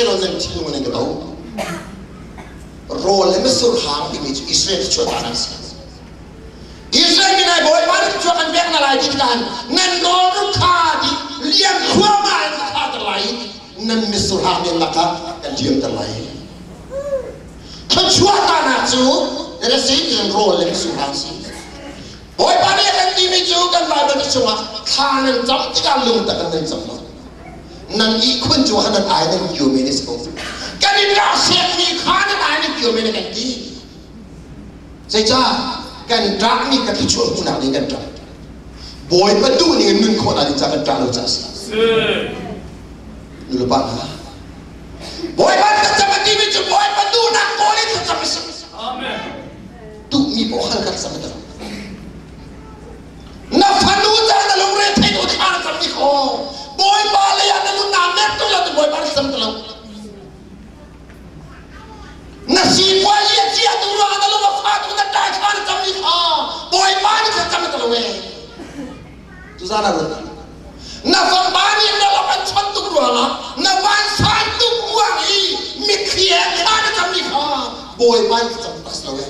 Lo nan thinlung nan ka do. Rawl le mitsur hang timi cu Israel chuah an si. Israel mi nai Bawipa nih chuak an pek na lai ti tikah nan rawl ruk kha di liam thluahmah in kha ter lai i nan mitsur hang men lakah kan liam ter lai. Thluachuah tanak cu resi in rawl le mitsur hang si. Bawipa nih a kan timi cu kan Bible chungah thla nan cam tikah lungtak in nan cam lo. Nan ihkhun cu nan ai nan kio men a si ko. Kan i ṭahsekmi kha nan ai nan kio men a kan ti. Zeicah kan ṭahmi ka thluachuah hmuhnak ding kan ṭah. Bawipa duh ning in nun khawhnak ding caah kan ṭah lo caah a si. Nulepa hna, Bawipa thlacam a timi cu Bawipa duhnak kawl in thlacam a si. Duhmi paoh hal kan sam a Na fanu ca na lungre thei tu thla na cam ni kho. Bawipa lei ah na nun naa mer tu lo tu Bawipa na cam tu lo. Na sipuai a cia tu ruang na lung a fa tu na ṭai thla na cam ni kha Bawipa nih thla cam ta lo e. Tuzan ah ruat Na fapa nih na lak an chon tuk ruangah na vansan tuk ruang i mitthli he thla na cam mi kha Bawipa nih cam tak si lo e.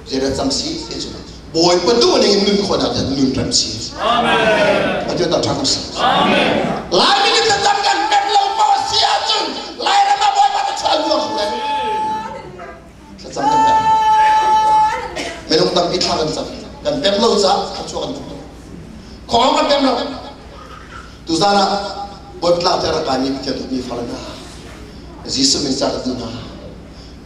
Zeidah cam si ti cu Bawipa duh ning in nun khawhnak ah nun rem si. Amen. Atu ta ṭha ko si. Amen. Laimi nih thlacam kan pek lo paoh si ahcun Lairam ah Bawipa ta chuah luang ko lai. Thlacam kan pek. Minung tampi thla kan cam. Kan pem lo caah thluachuah kan hmu. Khawng kan pem lo. Tuzan ah Bawipa tlang te rak kaimi Pathian duhmi fale hna. Jesuh min ca ka tu hna.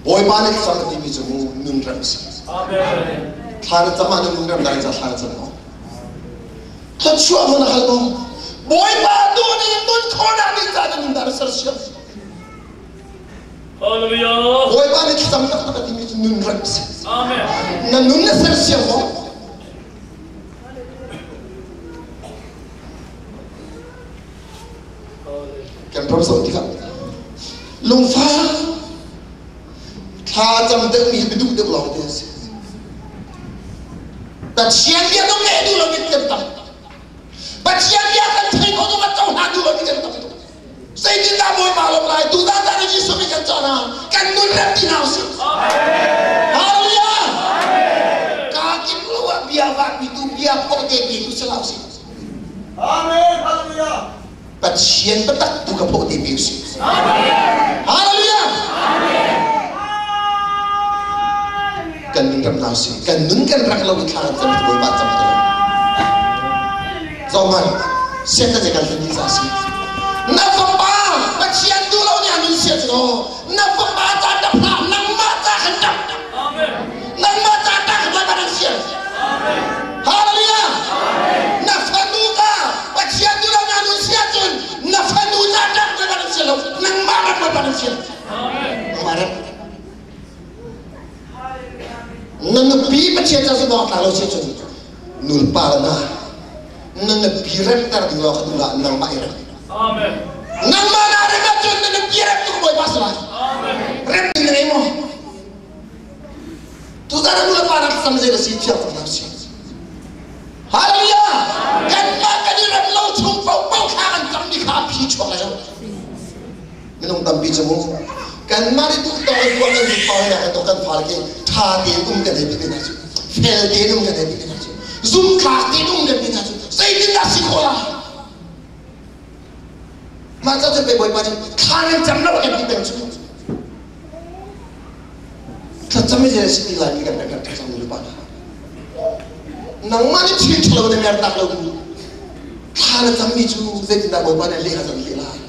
Bawipa nih thlacam a timi cu nun rem a si. Amen. Thla na cam ah na nun rem dai ca thla na cam maw? Thluachuah hmun a hal maw? Bawipa duh ning nun khawhnak ding ca na nun dah na sersiam? Hallelujah. Bawipa nih thlacam taktak a timi cu nun rem a si. Amen. Na nun na sersiam maw? Kan ram zoh tikah lungfak thla cam deuhmi hi biaduh deuh lawng te an si. Pathian bia dong ngeih duh lomi kan tam. Pathian bia kan thei ko dong a cohlan duh lomi kan tam tuk. Zeitindah Bawipa lawm lai? Tutan caan ah Jesuh nih kan caan ah kan nun rem ti hna usih. Hallelujah! Kaa kim lo ah bia vahpi tu bia pawh te pi tu si hlah usih. Amen. Hallelujah. Pathian biatak tu ka pawh te pi usih. Hallelujah! Kan nun ram hna usih. Kan nun kan rak lo i thla kan cam Bawipa cam te lo. Zohman, sian kan kan hlen ca si. Na fapa Pathian duh lo nih a nun sia cu na fapa ca tap hlah nangmah ca khan tap. Nangmah ca ta khan Bawipa nan sian. Hallelujah! Na fanu ka Pathian duh lo nih a nun sia cun na fanu ca tap Bawipa nan sian lo nangmah rak Bawipa nan sian. Nangmah rak. Na nupi Pathian ca zumh awk tlak lo si cun nulpa le na na nupi remter ding law kha duh lah nangmah i rem. Amen. Nangmah na rem ahcun na nupi rem tuk Bawipa si lai. Amen. Rem ding na ngei maw? Tuzan ah nulepa nak sam zei na si thiang cang na si. Hallelujah! Kanmah kan i rem lo chung paohpaoh thla kan cam mi kha a phi chuak lai lo. Minung tampi cu mu kanmah nih duh tawk in tuah kan duh pau in kan kan fale khi ṭha tein um kan hei ti hna cu fel tein um kan hei ti hna cu zumtlak tein um kan ti hna cu zeitindah si khawh lai mah ca cu pe bawipa nih thla nan cam lo kan ti peng cu thlacam i si ti lai mi kan kan thlacam nu pa hna nangmah nih thil ṭhalo na mer tak lo thla na cammi cu zeitindah bawipa nih leh a zan leh lai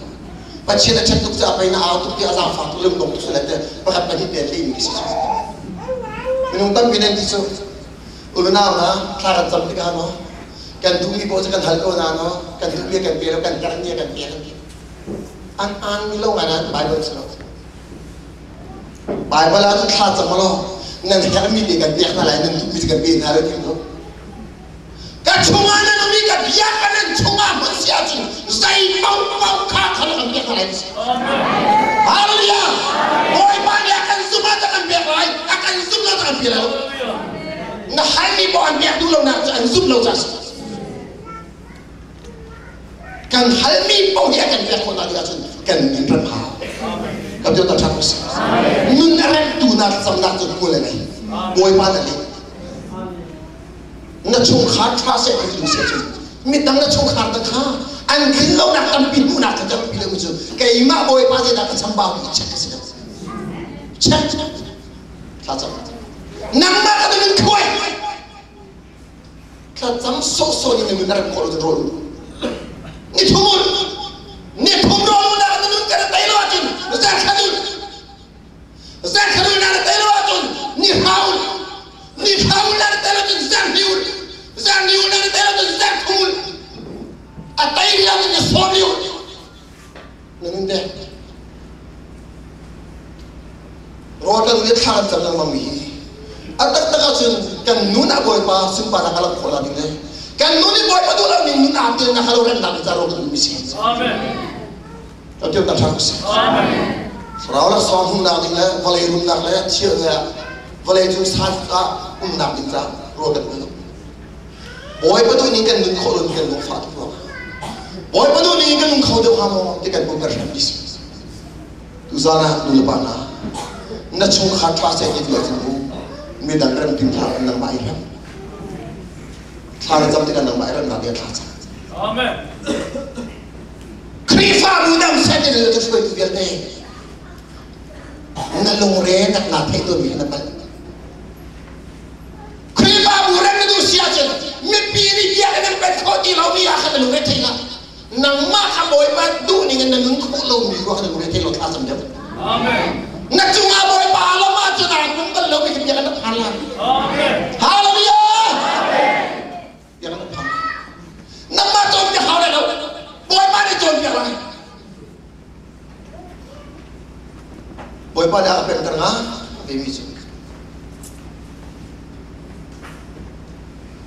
Pathian a ṭhat tuk caah pei na au tuk ti a zaangfak tuk lungdong tuk sule te pakhat pahnih te lehmi si cu minung tampi nan ti cu unau na thla kan cam tikah no kan duhmi paoh cu kan hal ko na no kan duhmi kan pe lo kan herhmi kan pe kan ti an aan mi lo ngai nan Bible si lo Bible ah cun thla cam law nan herhmi te kan pek hna lai nan duhmi cu kan pe hna lai ti lo Ka chungah nan um i ka bia ka nan chungah hmun si ahcun zei paohpaoh kha kha na kan pek hna lai ti si. Hallelujah! Bawipa nih a kan zumh ah kan pek lai, a kan zumh lo kan pe lo. Na halmi paoh an pek duh lonak cu an zumh lo caah si. Kan halmi paoh hi a kan pek khawh hna ding ahcun Kan min rem hau. Kan tiang ta ṭha ko si. Nun a remtu na thlacamnak cu hmual a ngei. Bawipa na leh. Na chungkhar ṭha seh ti duh seh cun midang na chungkhar dang kha an tlin lonak tampi hmuhnak kha tampi lo cu keimah Bawipa zeidah ka chambau ti check ka si lo. Check. Thlacam. Nangmah ka nun khuai. Thlacam sawhsawh in na nun a rem khawh lo cun rawl ul. Ni thum ul. Ni thum rawl ul ah na nun kan tei lo ahcun zarkhat ul. Zarkhat ul na tei lo ahcun ni hra ul. Ni hra ul na tei lo ahcun zarhnih ul. Zarhnih ul na tei lo ahcun zarthum ul. A tei rih ahcun ni sawm ul. Na nun dek. Rawl kan le thla kan cam lengmang mi hi a taktak ahcun kan nun ah Bawipa sunparnak a langh khawh la ding le kan nun i Bawipa duh lo ning nun aa tel nak lo remnak ding ca rawl kan duh mi si. Amen. Kan tiam tak ṭha si. Amen. Thlarau laksawng hmuhnak ding le vawlei rumnak le thil le vawlei cung san ah umnak ding ca rawl kan duh. Bawipa duh ning kan nun khawh lo kan lungfah tuk ruangah Bawipa duh ning kan nung kho deuh hnga maw ti kan pum kan hrem ti si. Tuzaan ah nu le pa hna na chungkhar ṭha seh ti tu ahcun mu midang rem tim hlah nangmah i rem. Thla na cam tikah nangmah i remnak ding thla cam. Amen. Khrihfabu dang set in le hruaitu vialte na lungre nak naa theih tawnmi kha na palh. Khrihfabu rem na duh si ahcun mipi nih biakinn an pek khawh ti lomi ah khan na lungre thei hlah. Nangmah kha Bawipa duh ning in na nun khawh lomi ruah kha na lungre thei lo thla cam deuh. Amen. Na cungah Bawipa a lawm ahcun aa pum bal lomi kha biakinn na phan lai. Amen. Hallelujah! Biakinn na phan lai. Nangmah cawnpiak hau lai lo. Bawipa nih cawnpiak lai. Bawipa nih a ka pemter nga timi cu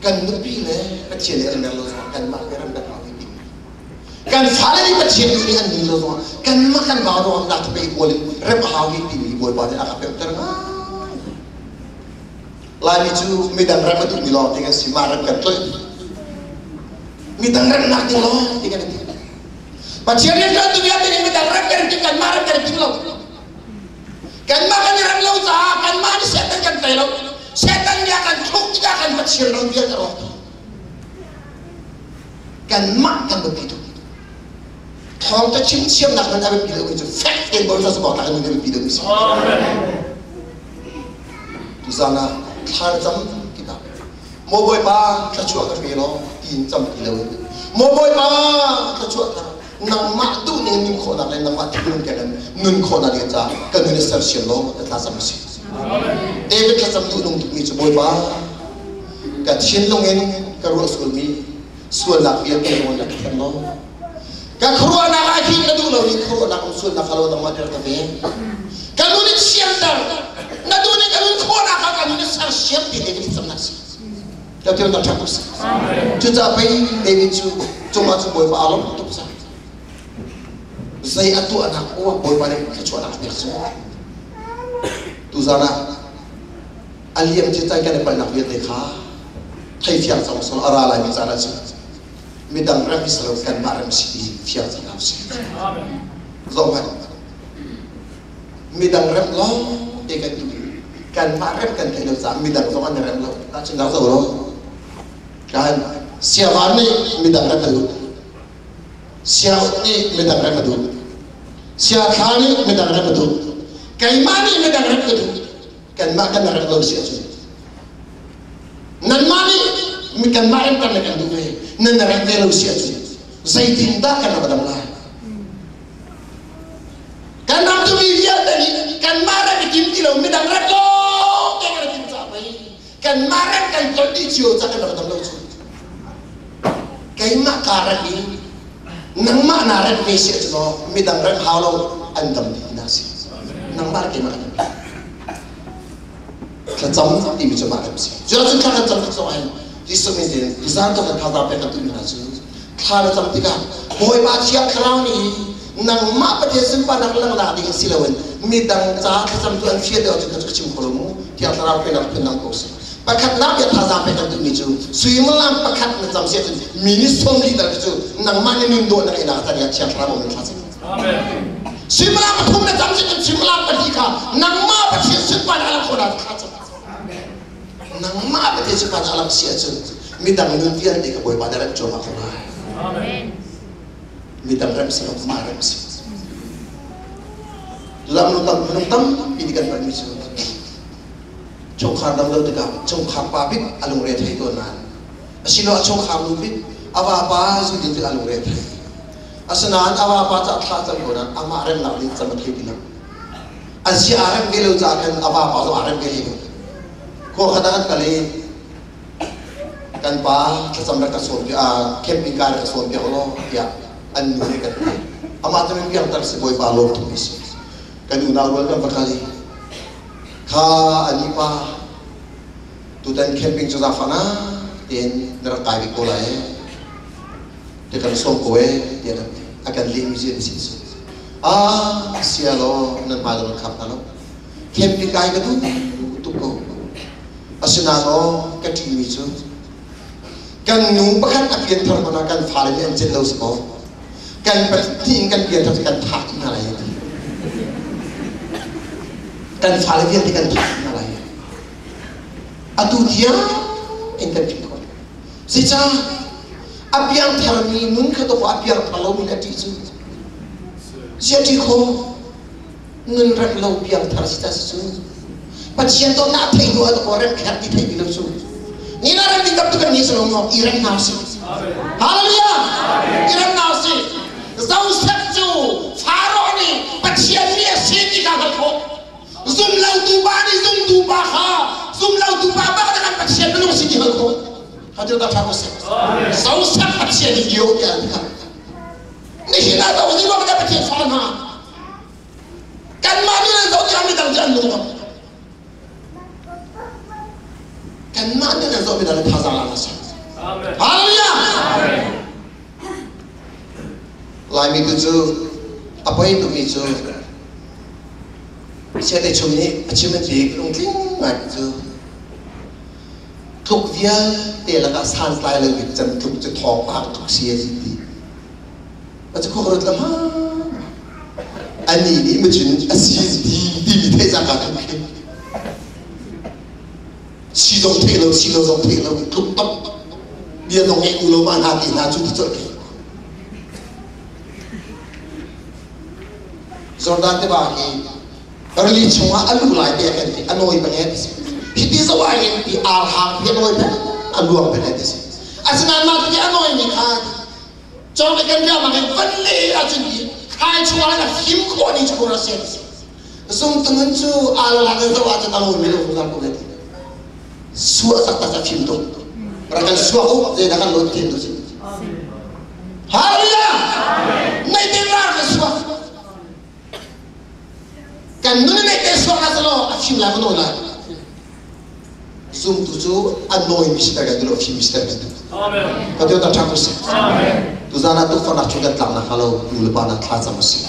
kan nupi le Pathian nih an rem lo zongah kanmah nih rem kan hau ti kan fale nih Pathian nih an ning lo zongah kanmah kan vau ruangah nak pe kawl in rem a hau timi Bawipa nih a ka pemter ngai. Laimi cu midang rem a duhmi lawng ti kan si, mah rem kan tlolh. Midang remnak ding lawng ti kan i ti. Pathian rian ṭuan tu vialte nih midang rem kan i kanmah rem kan i tim lo. Kanmah kan i rem lo caah kanmah nih Satan kan tei lo. Satan nih a kan thluk tikah kan Pathian ram vialte rawk. Kanmah kan biapi tuk. Thawngṭha chim thiamnak hmanh a biapi lo cu fek tein Bawipa cu bawk kan biapi deuh si. Tuzaan ah thla na cam tikah Maw Bawipa thluachuah ka pe law tiin cam ti loin Maw Bawipa thluachuah ka nangmah duh ning nun khawhnak le nangmah thinlung keng in nun khawhnak ding caah ka nun i sersiam law ka thlacam a si. David thlacam duh nung tukmi cu Bawipa ka thinlung in ka ruah sualmi sualnak vialte nawl na ka thiam law ka khuaruahnak ah hin na duh lo ni khuaruahnak um sualnak kha lo nangmah nih ka ve ka nun in siamter na duh ning ka nun khawhnak kha ka nun in sersiam ti David thlacamnak si ka tiang tak ṭhak si cucaah pei David cu cungah cu Bawipa aa lawm tuk cang zei a tuahnak uah Bawipa nih thluachuahnak a pek cu tuzaan ah a liam ci cai kan i palhnak vialte kha thei fiang cang sol a ra lai mi caan ah cun midang rem si lo kanmah rem si ti fiang cang hau si zoh hmanh midang rem lawng te kan duh kanmah rem kan theih lo caah midang zong an rem lo tahchunhnak zoh lo kan siavan nih midang rem a duh siaut nih midang rem a duh siathla nih midang rem a duh keimah nih midang rem ka duh kanmah kan rem lo si ahcun nanmah nih mi kanmah remter le kan duh ve nan rem ve lo si ahcun zeitindah kan rak dam lai kan ram tu mi vialte nih kanmah rem i tim ti lo midang rem lo te kan tim ca pei kanmah rem kan tlolh dih cio ca kan rak dam lo cu keimah ka rem i nangmah na rem ve si ahcun aw midang rem hau lo an dam dih na si nangmah le keimah kan dam thlacam timi cu mah rem si cu ahcun thla kan cam tik zong ahhin Jesuh min in tuzaan to kan thazaang pek kan duhmi hna cu thla na cam tikah Bawipa Thiang Thlarau nih nangmah Pathian sunparnak langhnak ding si loin midang ca thlacam tu an fial deuh ahcun ka chim kho lo mu Thiang Thlarau penak phun ko si pakhatnak bia thazaang pek kan duhmi cu suimilam pakhat na cam si ahcun minute 40 tal cu nangmah nih nun dawh na ngeihnak can ah Thiang Thlarau in thla cam. Amen. Suimilam pathum na cam cun suimilam pahnih kha nangmah Pathian sunparnak a lang khawh thla cam. Nangmah Pathian sunparnak a lang si ahcun midang nun vialte kha Bawipa na remh cuahmah ko lai. Amen. Midang remh si lo, mah remh si. Lam nu tam minung tampi nih kan palhmi cu chungkhar dam lo tikah chungkhar pa bik a lungre thei tawn nain asiloah chungkhar nu bik a vapa zu din tikah a lungre thei. Asinain a vapa cu a thlah cang ko nain amah remnak ding cam a thei ti lo. A zia aa rem ve lo caah khan a vapa zong aa rem ve hlei lo. Khua khat ah kan kal i kan pa thlacam rak ka sawm piak, camping kai rak ka sawm piak law tiah an nu nih kan ti. Amah cu min piangthar si Bawipa lawm tukmi si. Kan unau rual kan va kal i kha ani pa tutan camping cu zaangfah na tein na rak kai bik ko lai ti kan sawm ko ee tiah kan ti. A kan lehmi cu an si cu. Ah sia law nan hmai nan khap hna lo. Camping kai ka duh tuk ko. Asinain aw ka ṭihmi cu kan nu pakhat a pianthar hmanh ah kan fale nih an celh lo si kaw kan pahnih in kan pianthar cu kan thah dih hna lai ti. Kan fale vialte kan thah dih hna lai. Atu tiang in kan ṭih khawh. Zeicah a piangtharmi nun kha dawh a piangthar lomi na ṭih cu? Ziah ṭih khawh? Nun rem lo piangthar si ta si cu. Pathian dawtnak a theih hnu ah dawh rem kher ti theih ti lo cu. Ni na rem ding tu kan ni si lo maw? I rem hna usih. Hallelujah! I rem hna usih. Joseph cu Pharaoh nih Pathian mi a si ti kha hngalh khawh. Zumlotu pa nih zumtu pa kha zumlotu pa bak na kan Pathian minung si ti hal khawh. Hajur ta tha ko seh. Joseph Pathian hi dio tiah an ti. Nihin ah zoh ni ruang dah Pathian fa hna. Kanmah nih nan zoh tikah midang cu an lung dong. Kanmah nih nan zoh midang thazaang la seh. Hallelujah. Laimi tu cu a poi tukmi cu Siate chung nih a chim an ti lungtling ngai cu tluk vialte lakah santlai lo bik cem tluk cu thawngpang tluk si a ti. A cu khuaruat lam ha ani nih macun a si ti timi theih cangka tluk khi si zong theih lo si lo zong theih lo tluk top bia zong ngeih u lo ma hna ti hna cu ti colh khi Jordan tiva hi rili chungah a luh lai te kan ti a nawi peng ti si hiti zo ah hin ti arhang hi a nawi peng a luang peng ti si asinain mah ti a nawi mi kha cawng le kan ria mang in van le ahcun ti khai chungah a fim khawh ni chu ra se ti si zung tungun cu ala lang zo ahcun a nawi mi lo zungzal ko ti suah taktak a fim tuk rak kan suah u zei dah kan lo ti tu si Hallelujah! Nei te rar ka suak. Kan nun nei te suak na salo a fim lai ma nawi lai. Zumtu cu a nawi mi si ter kan duh lo fim mi si ter kan duh. Amen. Ka teo ta ṭhang usih. Amen. Tuzan ah tukforhnak chung kan tlak nak hnga lo nu le pa na thla cam usih.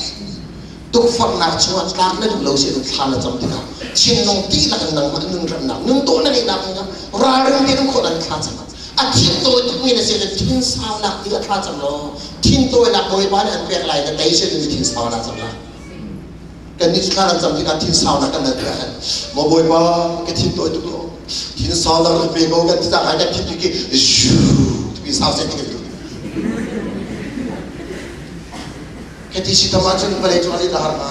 Tukforhnak chungah tlak na duh lo si thla na cam tikah thinlung dihlak in nangmah nun remnak nun dawh na ngeihnak dingah ralring tein um khawh nan thla cam. A thin tawi tukmi na si thin saunak ding a thla cam law thin tawinak Bawipa nih an pek lai na tei sin in thin saunak cam la. Kan nih thla kan cam tikah thin saunak kan nal tikah khan maw Bawipa ka thin tawi tuk lo thin saunak rak pe ko kan ti cang kan thin tu ki zhu tumi sau seh ti kan duh. Ka ti si tam ahcun vawlei cung ah zeidah har hnga?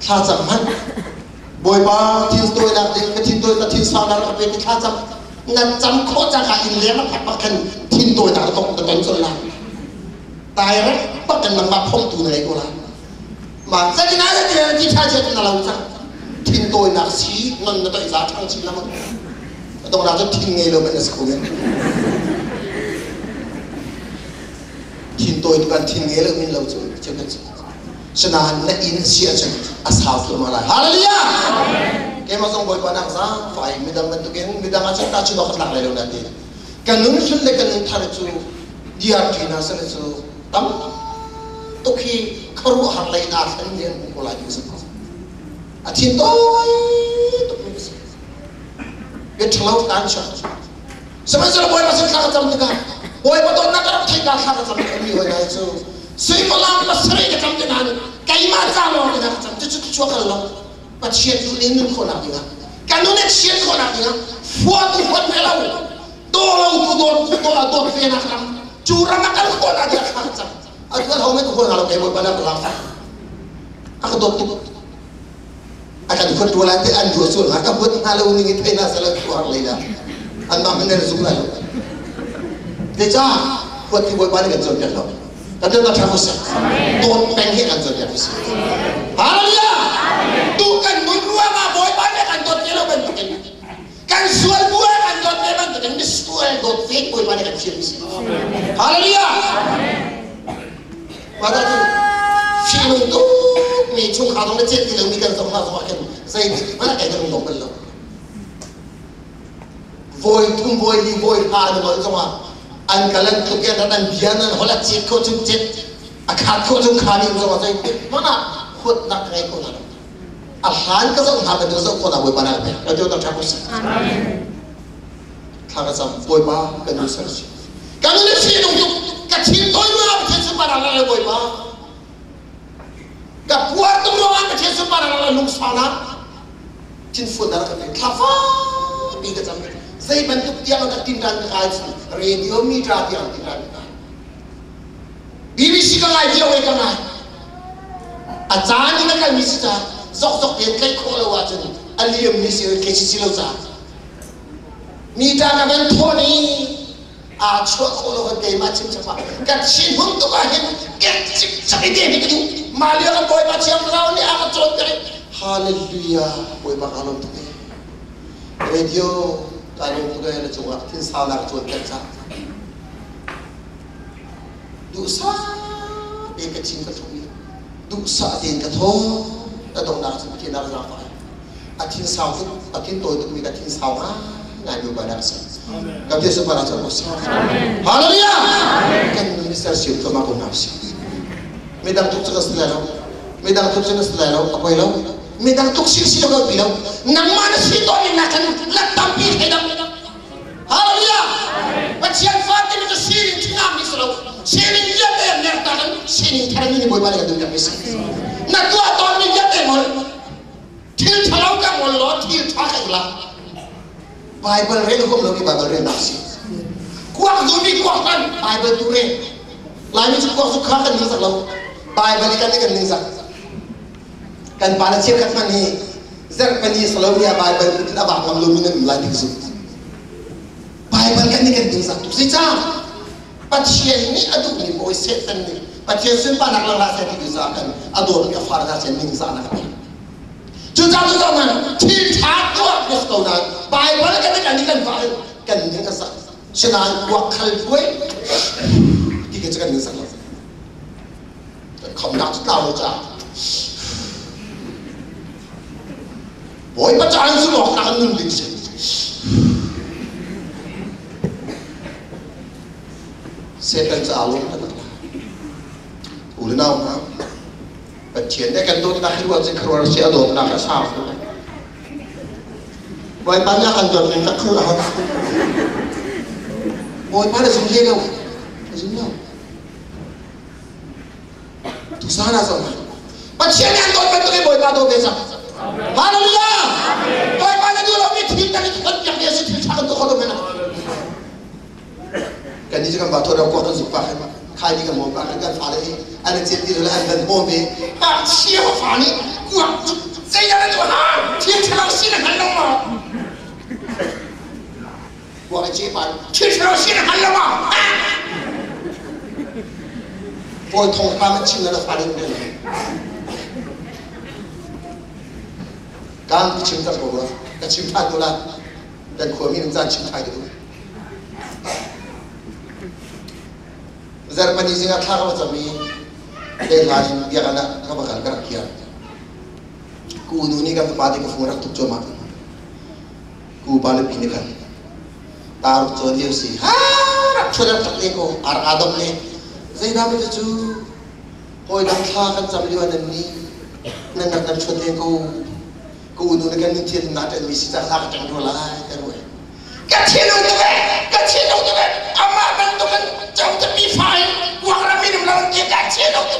Thla cam hmanh. Bawipa thil tawinak ding ka thin tawi ka thin saunak rak pe ti thla cam na cam khawh cangka inn leng a phak bak khan thin tawinak na tong na ton colh lai. Direct bak kan nangmah phomtu na ngei ko lai. Ma zatin ah zatin ti tha chia na lo cang. Thin tawinak si non na toih za thang chin lamang. Dong na cu thin ngei lo men na si kho men. Thin tawi tu kan thin ngei lo min lo cu chim kan si. Sinain na inn si ahcun a sau thluahmah lai. Hallelujah! Keimah zong Bawipa nak zaangfah i midang bantukin midang ah cun tahchunh awk ka tlak lai lo na ti. Kan nun hlun le kan nun thar cu DRT hna sal cu tam tuk hi khuaruahhar lei in aa thlen mi an hmu ko lai ti ka ko. A thin tawi tuk mi ka si. Bia ṭhalo kaan chuak. Sihmanhsehlaw Bawipa sin thla ka cam tikah Bawipa dawtnak ka rak theih ka thla ka cam tikah mi hoi hna cu Suimilam pasarih ka cam te nain keimah ca lawng te ka cam. Cucu chuak kal lo. Pathian duh ning nun khawhnak dingah ka nun a chiat khawhnak dingah huat tu huat ve lo daw lo tu dawt tu daw dawt ve nak ram cu ram a kal khawhnak dingah thla ka cam. Atu an ho men ka huat hna lo kei Bawipa na ka lak a ka dawt tuk. A kan huat rua lai te an ruah sual hnga ka huat hna lo ning i thei hna seh law tuar lei dah anmah hmanh nan zum lai lo. Zeicah huat hi Bawipa nih kan cawnpiak lo. Kan tuan ṭha ko seh. Dawt peng hi kan cawnpiak ko seh. Hallelujah! Tu kan nun ruangah Bawipa nih kan dawt ve lo bantukin kan sual bu ah kan dawt ve bantukin misual dawt ve Bawipa nih kan thiam si. Hallelujah! Mah cu fihnung tuk mi chungkhar zong na chet ti lomi kan zoh hna zong ah khin zeitik hmanh ah kan lung bal lo. Voi thum voi li voi hra na nolh zong ah an kal an tluk i an bia nan holh a chet kho chung chet a khat kho chung kha nih zong ah zeitik hmanh ah huatnak ka ngei kho hna lo. A hlan ka zoh hna bantuk zoh khawh na Bawipa na pek. Ka tio tha ko seh. Thla ka cam Bawipa kan nu ser si. Kan nu fihnung tuk ka thin tawi ruangah Pathian sunparnak la le Bawipa. Ka puar tuk ruangah Pathian sunparnak la lungsaunak thinfuannak ka pe. Thla fakpi ka cam. Zei bantuk tiang ka tin ran ka kai radio meter tiang tin ran ka kai. BBC ka ngai cio ka ngai. A caan in a kalmi si ca zokzok tein tlaih khawh lo ahcun a liammi si KCC lo ca. Mita ka van thawn i aa chuah khawh lo kan keimah chim chapa ka thin hun tuk ah hin kek cikcak i te hi ka duh mah lio kan Bawipa Thiang Thlarau nih a ka cawnpiak i hallelujah Bawipa kaa lawm tuk e radio kaa lawm tuk e na cungah thinsaunak cawnpiak ca duhsah tein ka thin ka thlum i duhsah tein ka thaw ka donghnak cu Pathian a zaangfah a thin sau tuk a thin tawi tukmi ka thin sau ngai mi ba dak si ka bia su para cha ko sa hallelujah kan nun ni ser siu ma ko na si midang tuk chu ka lo midang tuk chu ka lo a poi lo midang tuk si si lo ka pi lo nangmah na si to ni na kan la tampi thei dang hallelujah Pathian fa te mi cu sining thingam ni si lo sining vialte nek ta kan sining thar mi ni Bawipa nih kan duh mi si na tuah tawn mi vialte ngol Thil ṭhalo ka ngol law thil ṭha ka la. Bible rel huam lo mi Bible rel nak si. Kuak duhmi kuak hlan Bible tu rel. Laimi cu kuak cu kha kan ning zak lo. Bible i kan i kan ning zak. Kan pa le cheukhat hmanh hi zarhpani salomi ah Bible put in a vak ngam lomi nan um lai ti ka zumh. Bible kan i kan ning zak tuk. Zeicah? Pathian nih a duhmi bawi Satan nih Pathian sunparnak lang hlah seh ti tu caah kan a dawtmi a far hna sin ningzahnak a pek. Cucaah cu zong thil ṭha tuah biak ko nain Baibal kan kan kan vah kan ning a sak. Sinain kuak khal puai ti ke cu kan ning sak lo. Kan khamnak cu tlau lo caah Bawipa caan zumh awk tlak in nun ding si. Satan caah lawm kan rak la. U le nau hna, Pathian nih kan dawtnak hi ruah cing khuaruah si a dawtnak a sau tuk. Bawipa nih a kan dawt ning tak khuaruah har. Bawipa na zum hle lo. Na zum lo. Tusana zong Pathian nih an dawt bantuk in Bawipa dawt ve cang. Hallelujah! Bawipa na duh lomi thil kan i khon piak mi a si thil ṭha kan tuah kho lo men. Kan nih cu kan va thawt ko kan zuk pa khan khai ni kan mawm pa khan kan fale hi an i chet ti le an van bawm ve. Ngakchia fa nih kuak cu zeidah na tuah ha? Thil ṭha lo si na hngal lo maw? Kuak i ce pa thil ṭha lo si na hngal lo maw? Paul thawngpang an chim na fa ding Kan ka chim tak ko rua ka chim ṭhan ko lai kan khuami nan caan chim ṭhai ka duh Zarhpini zing ah thla ka va cam i lehlan in biakinn ah ka va kal ka rak kiar ku nu nih kan fapa te ka fung rak tuk cuahmah ku pa le pi nih khan taruk cawn lio si ha rak ṭhuat rak ṭak le ko ar aa dom le zeidah maw cu hawi dang thla kan cam lio ah nan nih nan rak kan ṭhuat len ko ka unu na kan nin thil na ṭan mi si ca thla ka ṭang rua lai ka ruai ka thinung tuk e ka thinung tuk e amah bantuk in cawngcapi fa in kuak ram in lo ti ka chi lo ti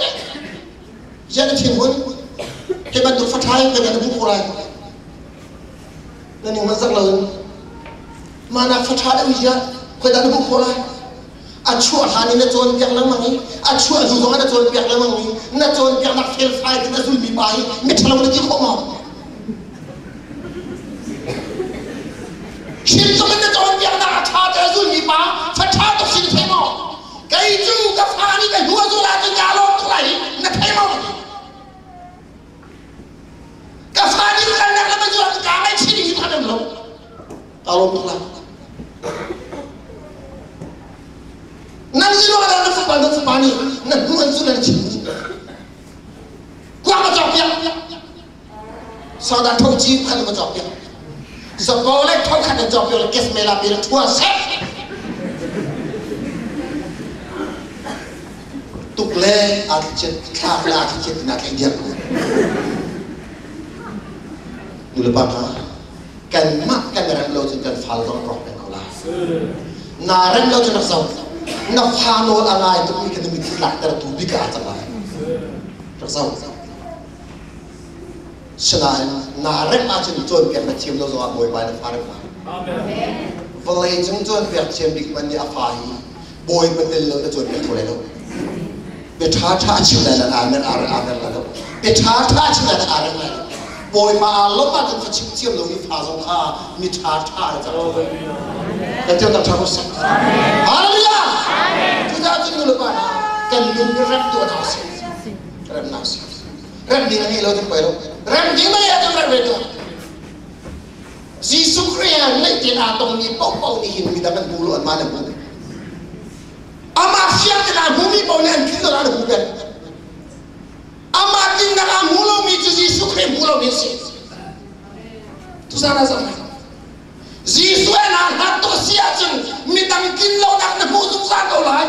zian na thin hun ke bantuk fathai ke na bu ko lai na ning man zak lo in mana fatha deuh zia khoi dah na bu kho lai a chuah hlan in na cawnpiak lengmang i a chuah hnu zong ah na cawnpiak lengmang i na cawnpiaknak felfai in a zulmi pa hi miṭhalo na ti khawh maw? Hrin tuk in na cawnpiaknak a ṭha te a zulmi pa fa ṭha tuk si na thei maw? Kei cu ka fa nih ka hnu a zul ahcun kaa lawm tuk lai hi na thei maw? Ka fa nih kalnak lam a zul ahcun kaa ngaihchih ding hi phan lo. Kaa lawm tuk lai. Nan zinu ah na fapa na fapa nih na hnu an zul an chim. Kuang ma cawk piak. Soda tho chi khan ma cawk piak. Zapo le tho khan an cawk piak le kes mela pi le thua sek. Tuk le a thichet thlak le a thichet na thleng diak ko. Nu le pa hna kanmah kan rem lo cun kan fal zong rawk peng ko lai. Na rem lo cun rak zoh. Na fa nawl a ngai tukmi kha na mitthli tlakter tu bik ah cang lai. Rak zoh. Sinain na rem ahcun cawnpiak na thiam lo zongah Bawipa na fa rem lai. Vawlei cung cawnpiak thiam bik man nih a fa hi Bawipa tel lo na cawnpiak kho lai lo. Bia ṭha ṭha chim lai na amen amen lai lo. Bia ṭha ṭha chim lai na arem lai lo. Bawipa aa lawmh ahcun fa chim thiam lomi fa zong kha mi ṭha ṭha na cang. Kan tiang tak ṭha ko seh. Hallelujah! Cucaah cun nu le pa hna kan nun hi rem tuah hna usih. Rem hna usih. Rem ding a ngei lo cun poi lo. Rem ding na ngei ahcun rem ve tuah. Jesuh Khrih he naih tein aa tongmi paohpaoh nih hin midang an hmu lo anmah an hmu. Amah fiang tein aa hmumi paoh nih an tlin lo an hmu peng. Amah tlinnak aa hmu lomi cu Jesuh Khrih hmu lomi a si. Tuzaan ah zoh Jesuh he naa hlat tuk a si ahcun midang tlin lonak na hmuh zungzal ko lai.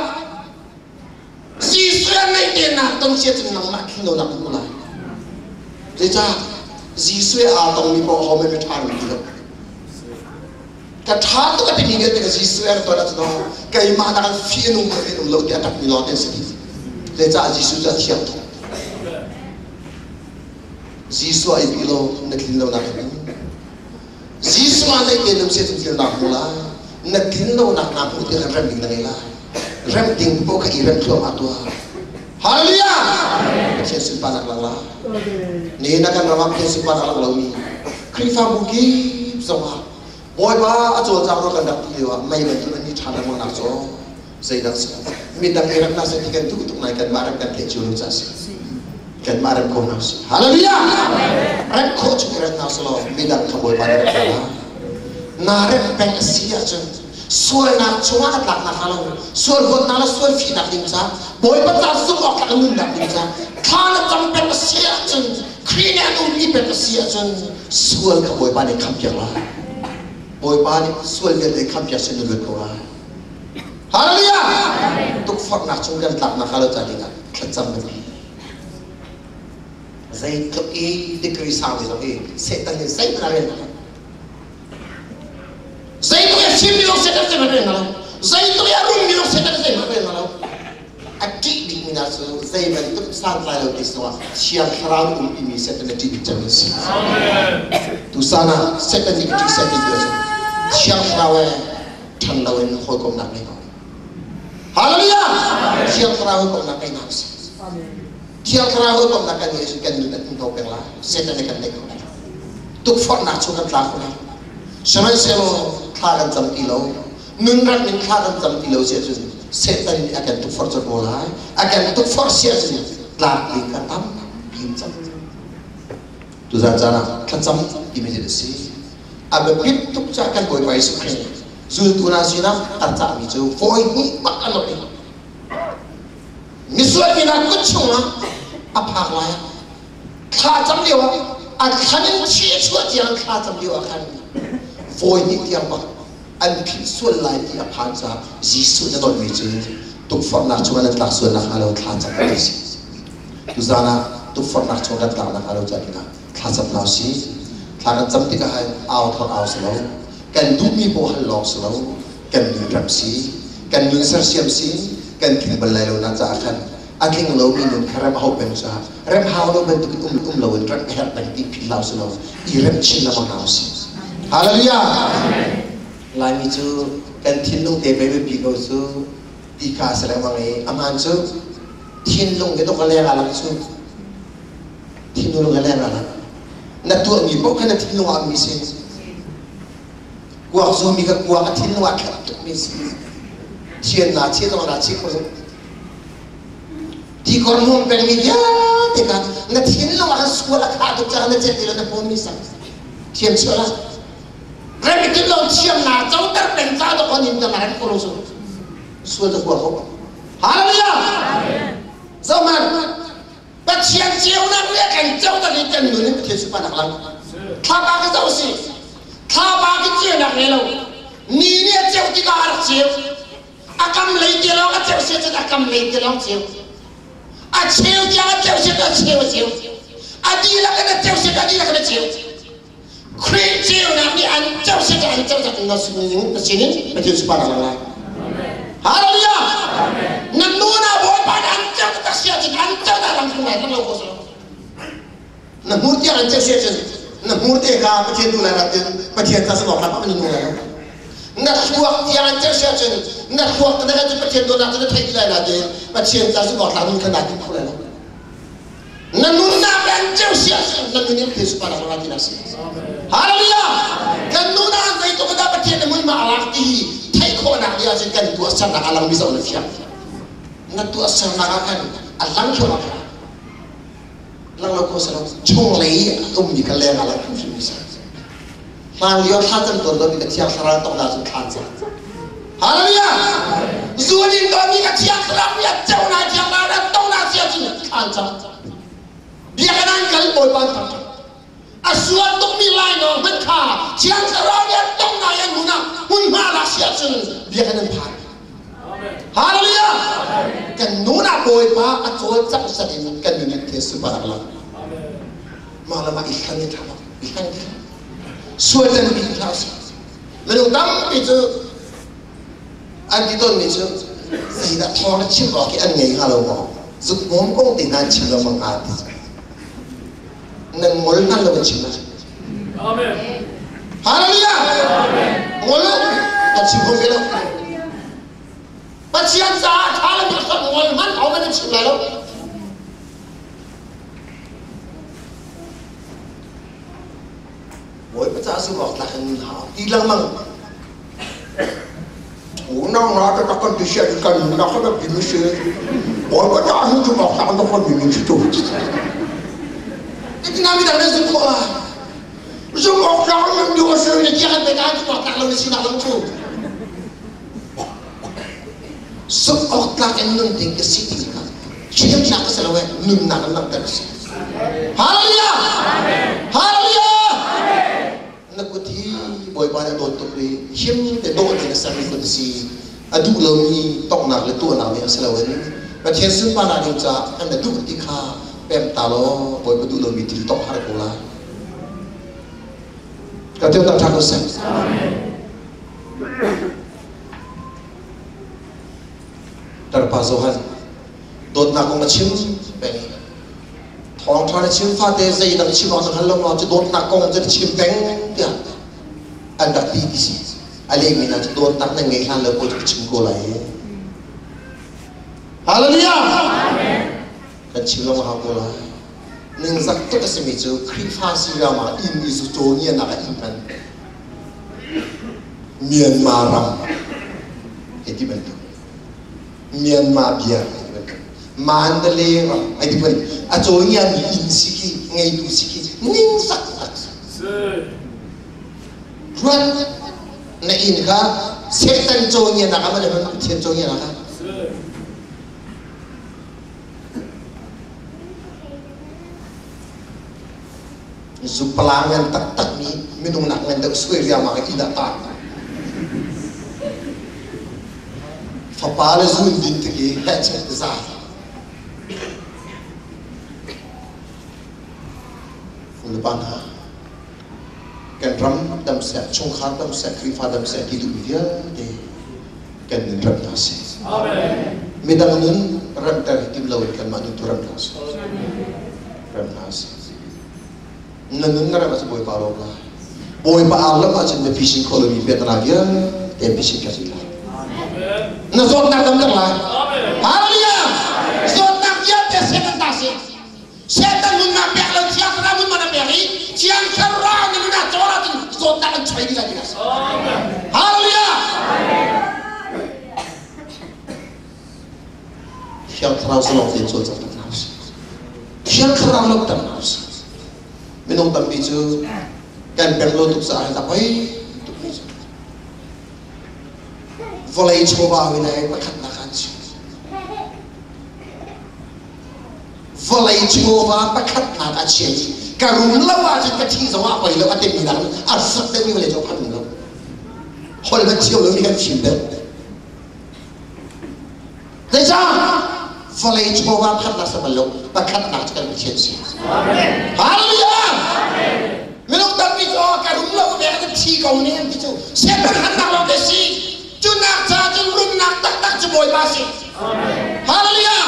Jesuh he naih tein naa ton si ahcun nangmah tlin lonak na hmuh lai. Zeicah? Jesuh he aa tongmi paoh ho hmanh ṭha an ti lo. Ka ṭha tuk a timi vialte ka Jesuh he ka ton ahcun aw keimah nak in fih a nung ka um lo tiah a ṭapmi lawng te an si dih. Zeicah Jesuh cu a thiang tuk. Jesuh ah i pi law na tlin lonak in Jesuh ah naih tein um si ahcun thil naa hmu lai. Na tlin lonak naa hmuh tikah rem ding na ngei lai. Rem ding paoh kha i rem thluahmah tuah. Hallelujah! Pathian sunparnak lang lai. Ni na kan ram ah Pathian sunparnak lang lomi Khrihfabu kip zongah Bawipa a cawlcang ro kan rak ti lio ah mei bantuk an ni ṭha lengmang nak cu zeidang si lo. Midang i rem hna seh ti kan duh tuk nain kanmah rem kan theih cio lo ca si. Kanmah rem ko hna usih. Hallelujah! Rem khawh chung i rem hna usih law midang kha Bawipa nih rem hna lai. Na rem peng a si ahcun sualnak chungah na tlak nakhnga lo sual huatnak le sual fihnak ding ca Bawipa ca zumh awk tlak nunnak ding ca thla na cam peng a si ahcun Khrih nih an umpi peng a si ahcun sual kha Bawipa nih khampiak lai. Bawipa nih sual vialte khampiak sin na luat ko lai. Hallelujah! Tukforhnak chung kan tlak nakhnga lo ca dingah thlacam biapi. Zeitluk i degree sang zong i Satan nih zeihmanh a rel lo. Zeitluk i a fimmi zong Satan zeihmanh a rel lo. Zeitluk i a rummi zong Satan zeihmanh a rel lo. A ṭih bikmi hna cu zei bantuk santlai lo ti zongah Thiang Thlarau nih umpimi Satan a ṭih bik cemmi a si. Tusan ah Satan nih ka ṭih seh ti cu Thiang Thlarau he ṭhan loin hawikomhnak ngei ko. Hallelujah! Thiang Thlarau hawikomhnak ngei hna usih. Thiang Thlarau hawikomhnak kan ngeih ahcun kan nun a hninhno peng lai. Satan nih kan tei kho lai. Tukforhnak chung kan tla kho lai. Sihmanhsehlaw thla kan cam ti lo. Nun rak in thla kan cam ti lo si ahcun Satan nih a kan tukforh colh ko lai. A kan tukforh si ahcun tlak ding kha tampi in cam. Tuzaan caan ah thlacam timi thil a si. A biapit tuk caah kan Bawipa Jesuh Khrih nih zultu hna sinah a cahmi cu vawi hnih bak a lawh i misual mi hna kut chungah a phak lai ah thla cam lio ah a thlan in thi a chuah tiang thla cam lio ah khan vawi hnih tiang bak an philh sual lai ti a phan caah Jesuh na dawtmi cu tukforhnak chungah nan tlak sual nakhnga lo thla cam ti si. Tuzaan ah tukforhnak chung kan tlak nakhnga lo ca dingah thla cam hna usih. Thla kan cam tikah hin au thawng au si lo. Kan duhmi paoh hal lawng si lo. Kan nun rem si. Kan nun sersiam si. Kan tling bal lai lo na caah khan A tling lomi nun kha rem a hauh peng caah rem hau lo bantukin um um loin rem a herh peng ti philh hlah usih law i rem chin lengmang hna usih. Hallelujah! Laimi cu kan thinlung te pei biapi ko cu ti kha a si lengmang i aman cu thinlung hi dok a leng ah lang cu thinlung a leng ah lang na tuahmi paoh kha na thinlung ah mi si kuak zumi kha kuak a thinlung ah khat tukmi si thian na chi zong na chi kho zong ti kor hmung pengmi vialte kha na thinlung ah khan sual a khah tuk caah na celh ti lo na hmawmmi sak thiam chuah la rem tin lo thiam na coter peng ca to kon in ka ran ko lo sual ta hua ko. Hallelujah. Zohman Pathian ceunak le kan ceunak in kan nun in Pathian sunparnak lang. Thlapa ka zoh si. Thlapa ki ceunak nge lo. Ni nih a ceu tikah a rak ceu. A kam lei te lawng a ceu si cun a kam lei te lawng ceu. A cheu tiang a ceu si a cheu a ceu. A dihlak in a ceu si a dihlak in a ceu. Khrih ceunak nih an ceu si an ceu tak na sinin na sinin Pathian sunparnak lang lai. Hallelujah! Na nu na Bawipa nih an ceu tak si ahcun an ceu dah lang lai lang lo ko so. Na hmur tiang an ceu si ahcun na hmur te kha Pathian tu lai rat Pathian ta sabok la pa nu lai lo. Na thluak tiang an ceu si ahcun na thluak na kan Pathian dawtnak cu na theih lai la te Pathian ta sabok la nun kha na tin kho lai lo. Na nunnak le an ceu si ahcun na nun in Pathian sunparnak ra ti si. Hallelujah! Kan nun ah zeitluk dah Pathian na hmunhma a lak ti hi theih khawhnak ding ahcun kan tuahsernak a lang mi zoh na fiang. Na tuahsernak ah khan a lang thluahmah kha. Lang lo ko selo chunglei a ummi kha leng ah lang hrimhrim mi si. Hlan lio thlacam tawn lomi ka Thiang Thlarau tong na cun thlan cang. Hallelujah! Zuan in tawnmi ka Thiang Thlarau nih a ceu na Thiang Thlarau na tong na si ahcun thlan cang. Biakinn an kal Bawipa an thangṭhat. A sual tukmi lainawng hmanh kha Thiang Thlarau nih a tong na i an hmun ah hmunhma lak si ahcun biakinn an phan. Hallelujah! Kan nun ah Bawipa a cawlcangh sat in kan nun in thil super a lang. Mah le mah i hlan i ṭha i hlan sual tampi hlah usih. Minung tampi cu an ti tawnmi cu zeidah thawng na chim awk hi an ngei hnga lo maw? Zukmawm kong te hna an chim lo maw hnga ti cu. Nan ngol hna lo an chim lai. Amen. Hallelujah! Ngol lo, kan chim kho ve lo. Pathian caah ṭha le mi ngol hmanh ho man an chim lai lo. Bawipa caah zumh awk tlak in hau ti lengmang. Unau hna ka tak kan ti sia kan na ka ti mi si. Bawipa caah hin zumh awk tlak na kan mi si tu. Itina mi dang ne zumh khawh la. Zumh awk tlak nan duh a si ne kia kan pe ka zumh awk tlak lo na sinak lam cu. Zumh awk tlak in nun ding ka si ti kha chimnak ka si lo eh nunnak in langhter ka si. Hallelujah! Hallelujah! Na kut hi Bawipa nih a dawt tuk i him te dawh tein a sermi kut a si. A duh lomi tonghnak le tuahnak nih a si loin Pathian sunparnak ding caah kan na duh ti kha pem ta law Bawipa duh lomi thil tongh har ko lai. Ka teo tak ṭha ko seh. Tarpa Johan dawtnak kong a chim peng. Thawngṭha na chim fate zeidang chim awk na hngal lo maw cu dawtnak kong cu na chim peng tiah an rak ti ti si. A lehmi hna cu dawtnak nan ngei hlan lo pawl cu ka chim ko lai. Hallelujah! Kan chim lo hau ko lai. Ningzak tuk a simi cu Khrihfa si ram ah inn i zu caw ngianak ah inn hman. Myanmar ram hei ti bantuk Myanmar bia hei ti bantuk Mandalay ram hei ti bantuk a cawngiami inn si khi ngeitu si khi ningzak tak si. Ruat na inn kha Satan cawngianak ah maw Pathian cawngianak ah Zupala ngan taktakmi minung nak ngan deuh suai riangmang i inn ah taan. Fapa le zun din tik i hehchet za. Nulepa hna, kan ram dam seh, chungkhar dam seh, Khrihfa dam seh ti duhmi vialte kan nun ram hna sih. Amen. Midang nun Remter hi tim loin kanmah nun tu rem hna sih. Rem hna sih. Na nun na rem ahcun Bawipa lawm lai. Bawipa aa lawmh ahcun na phisin khawh lomi piahtana vialte phisin piak dih lai. Na zawtnak damter lai. Hallelujah! Zawtnak vialte Satan ta si. Satan nunnak pek lo Thiang Thlarau nun man a pek i Thiang Thlarau na nun ah cawl ahcun zawtnak an choi dih lai ti a si. Hallelujah! Thiang Thlarau zalong tein cawlcangh hna usih. Thiang Thlarau lawmhter hna usih. Minung tampi cu kan pem lo tuk caah hin a poi tukmi cu vawlei chawva in ai pakhatnak an si. Vawlei chawva pakhatnak a chia i ka rum lo ahcun ka thi zong ah poi lo a timi nak a sak deuhmi vawlei cu a phan lo. Holh hmanh thiam lomi kan fim deuh. Zeicah? Vawlei chawva pakhatnak sa bal lo, pakhatnak cu kan Pathian si. Hallelujah! Minung tampi cu ka rum lo ve ka thi ko ne an ti cu Satan hannak lawng te si. Cu nak ca cun rumnak taktak cu Bawipa si. Hallelujah!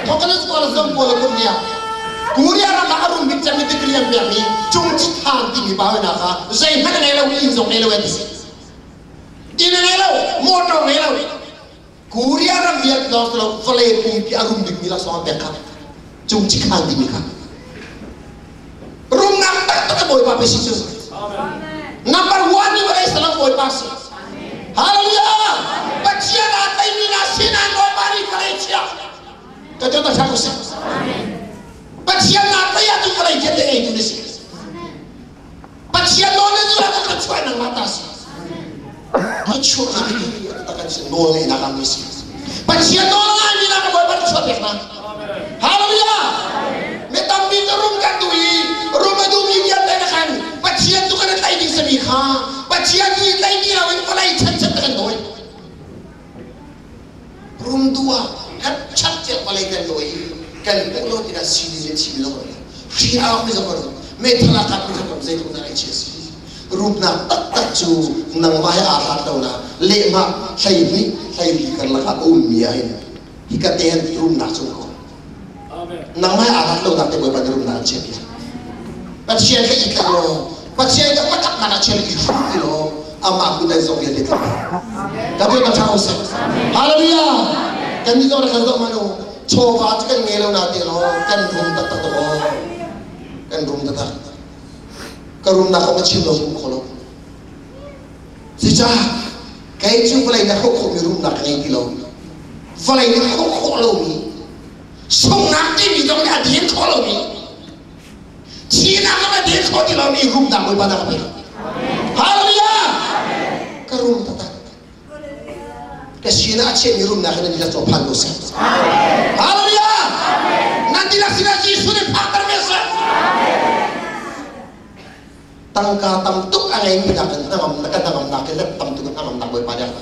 Thokalis pawl zong pawl kum nia. Korea ram ah a rum bik cang mi degree an pek mi Cung Chit Hang timi pa hoi na kha zeihmanh a ngei lo inn zong ngei lo an ti si. Inn a ngei lo, motor ngei lo. Korea ram vialte lawng si lo vawlei pumpi a rum bikmi laksawng an pek kha cung cikhan timi kha rumnak taktak a Bawipa pe si cu number one ni vawlei salam Bawipa si hallelujah Pathian aa tleimi na sinan Bawipa nih vawlei chia ka te ta thak usih Pathian naa tlei ahcun vawlei vialte ngeitu na si Pathian nawl na zulh ahcun thluachuah nangmah ta si. Thluachuah tak kan si nawl ngeihnak ah mi si. Pathian nawl a ngaimi nak Bawipa thluachuah pek hna. Hallelujah! Mi tampi cu rum kan duh i rum a duhmi vialte na khan Pathian tu kan i tlaih ding sami kha Pathian tu i tlaih ti loin vawlei chan chan kan dawi. Rum duh ah kan chat tiah vawlei kan dawi i kan hmuh lo tikah sining le thim lo hri auk mi zong rum meithal a kap mi zong zeitluk dah ngaihchia si rumnak taktak cu nangmah he aa hlat lo na lehmah 12 hleili karlak ah a ummi ah hin hika te han rumnak cu ko nangmah he aa hlat lo nak te Bawipa nih rumnak an chiah piak Pathian he i tlaih law Pathian ka pakhat nak ah chiah i hrum ti law amah kut ai zong vialte tla ka bia ka ṭha usih Hallelujah kan nih zong kan zoh manu chawva cu kan ngei lo na te law kan rum taktak to kan rum taktak ka rumnak kong ka chim lo hmu kho lo Cucaah kei cu vawlei na hrawh khawhmi rumnak ka ngei ti lo. Vawlei nih hrawh khawh lomi, sunghnak timi zong nih a din khawh lomi, thihnak zong a din khawh ti lomi rumnak Bawipa na ka pek. Hallelujah! Ka rum taktak. Ka sinah a chiahmi rumnak hi nan dihlak cawk phan ko seh. Hallelujah! Nan dihlak sinah Jesuh nih phakter ve seh. Tangka tam tuk a ngeimi nakin hnangam ka hnangamnak hi let tam tuk in hnangamnak Bawipa nih a ka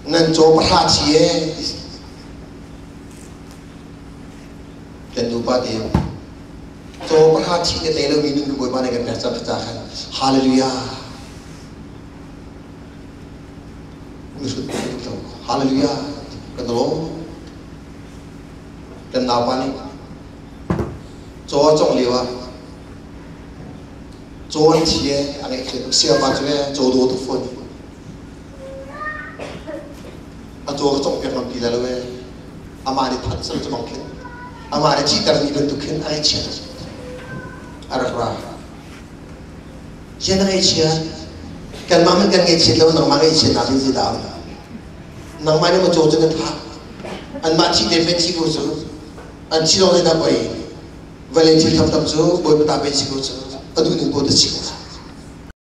Nan caw pahra thi e kan nupa te caw pahra thi te tlei lomi nun Bawipa nih kan pek cang ca khan hallelujah Hallelujah kan lawm kan naupa nih caw a congh lio ah caw an thi e a ngeih thlet tuk siapa cu e caw daw tuk fawn a caw ka congh piak ngam ti lai lo e amah nih that sal cu bang khin amah nih thihter mi bantuk khin a ngaihchiat a rak ra Ziah na ngaihchiat? Kanmah hmanh kan ngaihchiat lo, nangmah ngaihchiatnak in zeidah a um? Nangmah nih maw caw cu na thah? Anmah thi te pei thi ko cu. An thi lawng zeidah poi? Vawlei thil tamtam cu Bawipa ta pei si ko cu. A duh ning paoh ta si ko cu.